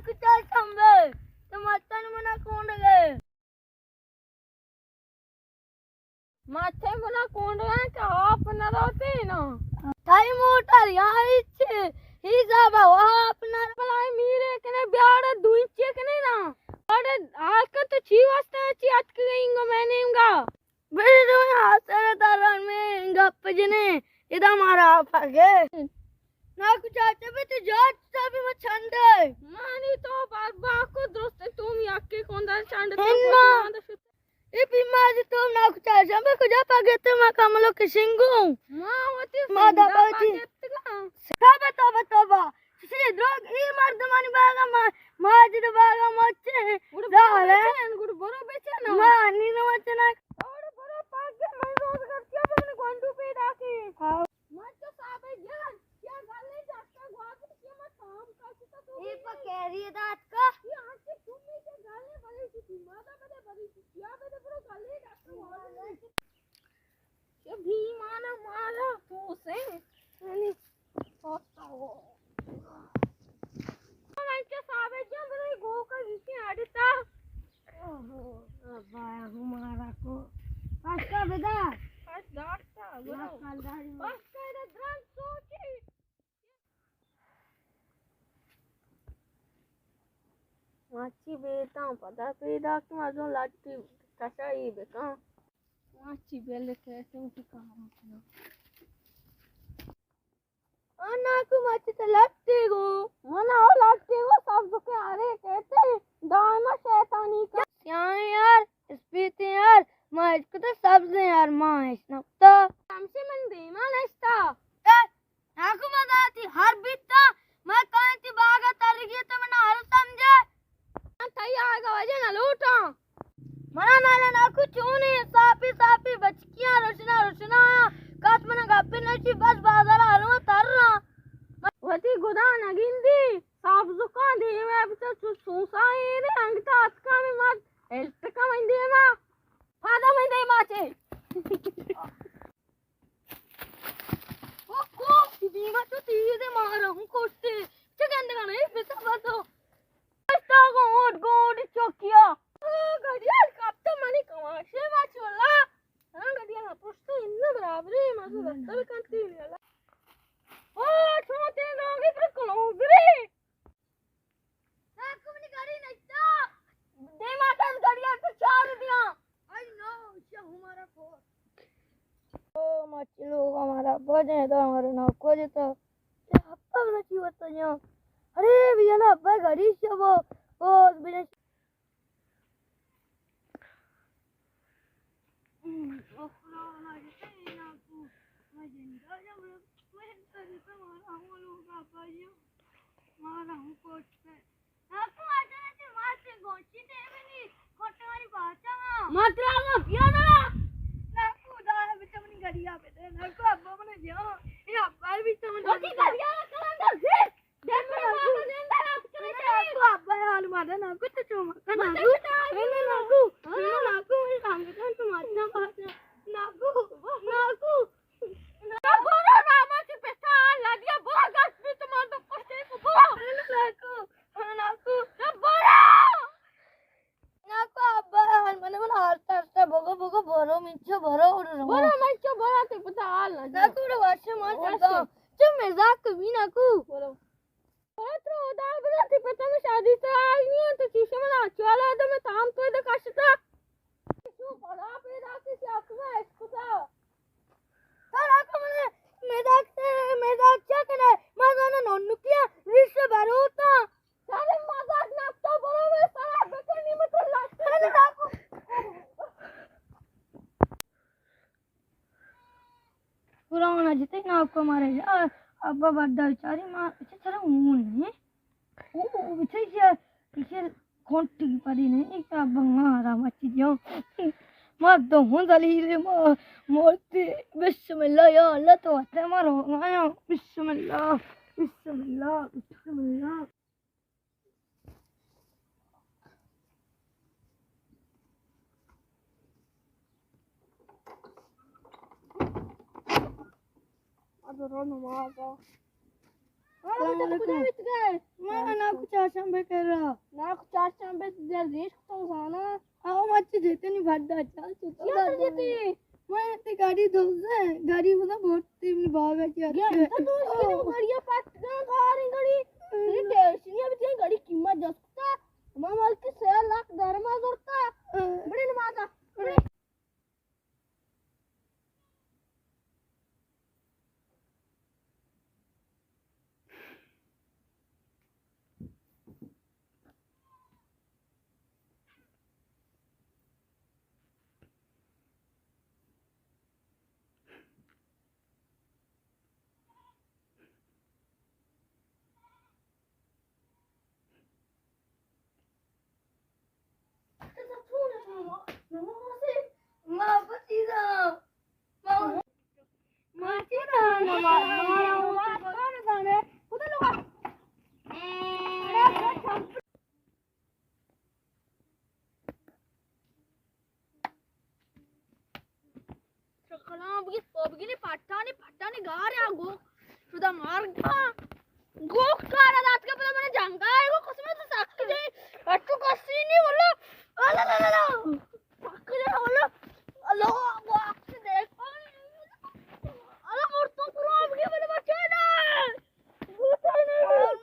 کچا شمبے، تو مچن منا کونڈگے۔ مچے منا کونڈگے کہ آپ نہ روتے نا۔ تئی موٹر یا ایچے، ہی زابا آپ نہ۔ بلائے میرے کنے بیاڑ دوئیں چے کنے نا۔ اڑے حال کا تو چی واسطہ چی اتک گئیں گو میں نیم گا۔ بلے دوئیں آسر داران میں گپ جنے، ادا مارا پگے۔ ناکو چاچا بے تو جات سبی ما چنڈے۔ مانی تو بار باکو درست تو می اکے کوندار چنڈ تو ہنا۔ اے پیما جی تو ناکو چاچا بے کجا پگے تو ما کملو کشنگو۔ ما وتی ما دا سنگا پگے۔ پگے تگا۔ توبہ، توبہ، توبہ۔ چشی دروگ، ای مردمانی باغا ما، ماجد باغا مچے۔ گڑ برو بچن، گڑ برو بچن۔ ما نی نہ مچنا۔ گڑ برو پاک دے، من روزگار کیا بنے گونڈو پیدا کی۔ ہاں۔ من تو صاحب جان، کیا گلے جاتا گوازی کیا میں کام کرتا تو اے پا کہری دات کا؟ یہ آنکہ تم میں کے گلے بڑی سی، مادا بڑے بڑی سی، کیا بڑے برو گلے جاتا گوازی۔ چہ بھیمان ءَ مارا پوسیں، یعنی پوستا ہو۔ من چہ ثابت جان برای گوکا گیشیں اڈتا۔ اوہو، ابا، ہمارا کو پاستا بدا۔ پاس دارتا، برو۔ پاستا بدا۔ پاستا ادا دران سوچی۔ ماچی بیتاں پدا پیداک مردم لٹی کشائی بکن۔ ماچی بل کیسے ٹکا۔ انا کو ماچی تے لٹی گو۔ منا او لٹی گو سب دکے ارے کہتے دائما شیطانی کا۔ سیاہیں یار، اسپیتیں یار، ما اچ کتے سبزیں یار، ما اچ نکتا۔ ہمشی من دیما نشتا۔ اے، ناکو ما داتی ہر بیتا، ما کائیں تی باغا ترگی تو منا ہر سمجھے۔ من تئی آگا وجہ نہ لوٹاں۔ منا نانا ناکو چونی ساپی ساپی بچکیاں روشنا روشنا آیا۔ کس منا گپی نشی بس بازار آلو تر رہا۔ وتی گدا نگندی، سبزکاں دیما بچا چو سوسا ایرے انگتا اتکا میں مرد الٹکا من دیما۔ پادا من دیما چے۔ او کو، دیما تو تیز ہے، مارا ہوں کوٹے۔ چہ گندگا نہیں، بتا بتو۔ پشتا گونڈ گونڈ چوکیا۔ او گڑیال کپتا منی کماشے ما چولا۔ ہاں گڑیال پشتا ان برابرے، ما تو دفتر کنتی نہیں اللہ۔ او چھوٹے لوگے پر کلوگرے۔ ناکو منی گاڑی نشتا۔ دیما کن گاڑی تو چار دیاں۔ آئی نو، یہ ہمارا فور۔ او مچی لوگ ہمارا ابا جائیں تو ہمارا ناکو جتا۔ یہ ابا بنا چی ہوتا جاں۔ ارے بھیا نا ابا گاڑی شبو۔ او بنا ناکو ابا، من بلا آستے آستے بگو، بگو، برو، منچو برو، برو۔ برو، منچو برو، تی پتا حال نہ دے۔ ناکو، برو، واشے مان واشے۔ چو مزاق کمی ناکو۔ برو۔ برو، تو خدا بلا، تی پتا میں شادی سے حال نہیں ہے، تو چیشے منا چوالا دے، میں تام تو دے کشتا۔ تو بڑا پیدا کی سیاق میں اس خدا۔ تو ناکو منے مزاق سے، مزاق کیا کرے؟ میں زانا نونکیا، ریش بروتا۔ سارے مزاق نہ تو برو، میں سارا بکنی مت لگتا۔ قرآن جتے ناکو مارے۔ ابا بڑا بیچاری ما اچھا سارا اون ہے۔ او، او، بچے کیا، کیا کھونٹی پڑی نہیں، کیا بنگا رہا مچی جو۔ ما تو ہوں دلیل ما، مورتی، بسم اللہ، یا اللہ، تو اتے مارو، آیا، بسم اللہ، بسم اللہ، بسم اللہ۔ اب رو نماز۔ السلام علیکم۔ کجا بیت گئے؟ ما ناکو چارشنبے کرا۔ ناکو چارشنبے در ریش تو زانا۔ آو مچ جیتے نی بھڈا چا چو تو یا تو جیتے۔ ما تے گاڑی دوزے، گاڑی بولا بہت تیم نی باغا چا۔ یا تو دوز کی نو گاڑی پٹ گا گاری گاڑی۔ تیری ٹیشنی ابھی تیری گاڑی قیمت جستا۔ ما مال کے سے لاکھ درما زورتا۔ بڑے نمازا۔ بڑے کلام بگی، تو بگی نی پٹانی، پٹانی گار یا گو۔ شدا مار گا۔ گو کارا دات کے پتا منے جنگا ہے، گو قسم تو سک جے۔ اٹو کسی نہیں واللہ۔ اللہ اللہ اللہ۔ سک جے واللہ۔ اللہ، گو آپ سے دیکھ۔ اللہ، مر تو کرو بگی، منے بچے نا۔ گو تو نہیں۔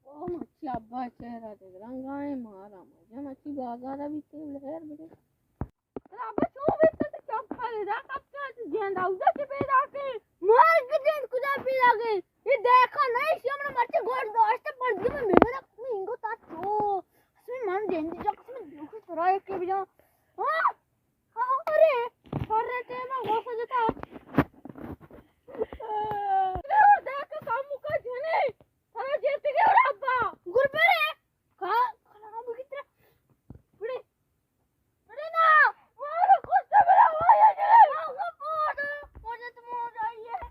او مچی ابا چہرہ دے رنگائیں مارا مجا مچی بازارا بیتے لہر بگے۔ ابا چو بیتے تو چپ کرے دا کب چا جیندا اودا چے پیدا کے۔ مار کے جیند کجا پیدا کے؟ یہ دیکھا نہیں، شمنا مرچے گوڑ دوست پر دم میں میرا انگو تا چو۔ اسمیں من جیندی جا قسم دکھ سرائے کے بجا۔ ہاں؟ ہاں، ارے، پر ٹائم گوسا جتا۔ دیکھ کم کا جنے۔ ہاں، جیت گیا ابا۔ گربرے۔ کا، کھانا بگیترا۔ بڑے۔ بڑے نا۔ مارا کچھ تو بڑا ہوا یا جنے۔ ہاں، وہ پوڑ۔ مجھے تو موج آئی ہے۔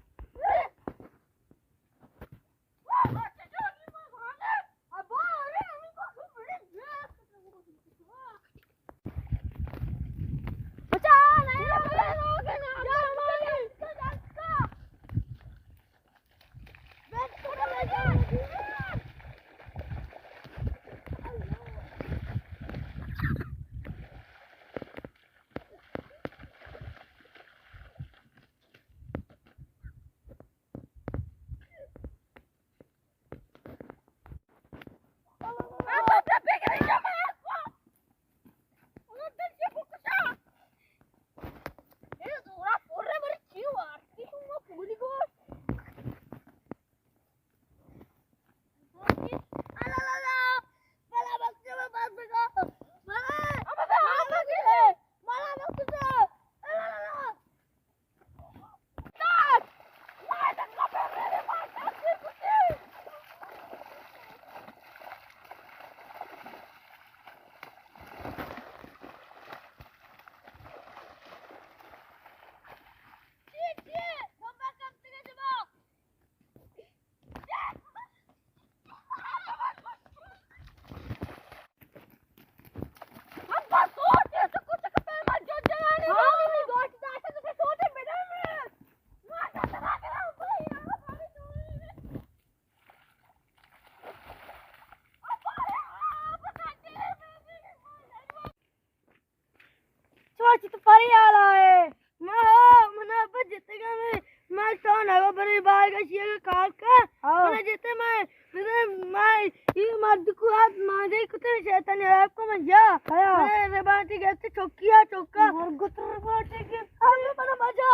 چوچی تو پری آلا ہے۔ ما ہو، منا بجتے گا میں، میں تو نگو بری بار کا شیئر کا کار کا۔ ہاں۔ منا جتے میں، میں، میں، یہ مرد کو آپ ماں دے کتے شیطان ہے، آپ کو من جا۔ ہاں۔ میں رباتی گتے چوکیا، چوکا۔ مر گتر باٹے کے۔ آپ منا مجا۔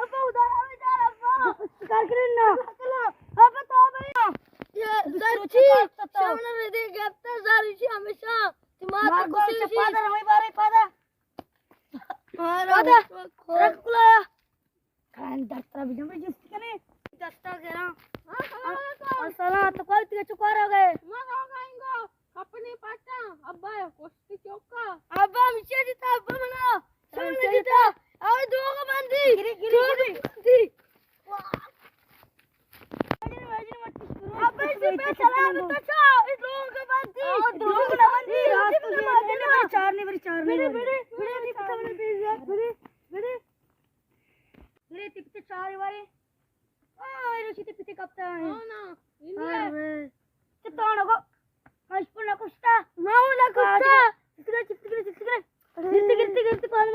ابا ادھر آوے جا ابا۔ کار کرنا۔ ابا تو بھائی۔ یہ سرچی، شامل ردی گپتا سرچی ہمیشہ۔ مار گوشت پادا روی بارے پادا۔ پادا۔ رکھ کلایا۔ کان دسترا بجم جست کنے۔ دستا گرا۔ السلام علیکم۔ السلام، تو کوئی تیرے چکار ہو گئے؟ ما ہو گئے گو۔ اپنے پاٹا۔ ابا کشتی چوکا۔ ابا مچے دیتا، ابا منا۔ شمل دیتا۔ او دوغ بندی۔ گری، گری، گری۔ بندی۔ ابا اسی پہ سلام تو چا، اس لوگ بندی۔ او دوغ بڑے چار بڑے، بڑے، بڑے، بڑے، بڑے، بڑے۔ بڑے، تئی پتے چار بارے۔ آ، اے رشی تئی پتے کپتا ہے۔ ہاں نا، انڈیا۔ ارے۔ چتانا کو۔ مشکل نہ کشتا۔ ما نہ کشتا۔ چپت کرے، چپت کرے، چپت کرے۔ گرتے، گرتے، گرتے، پال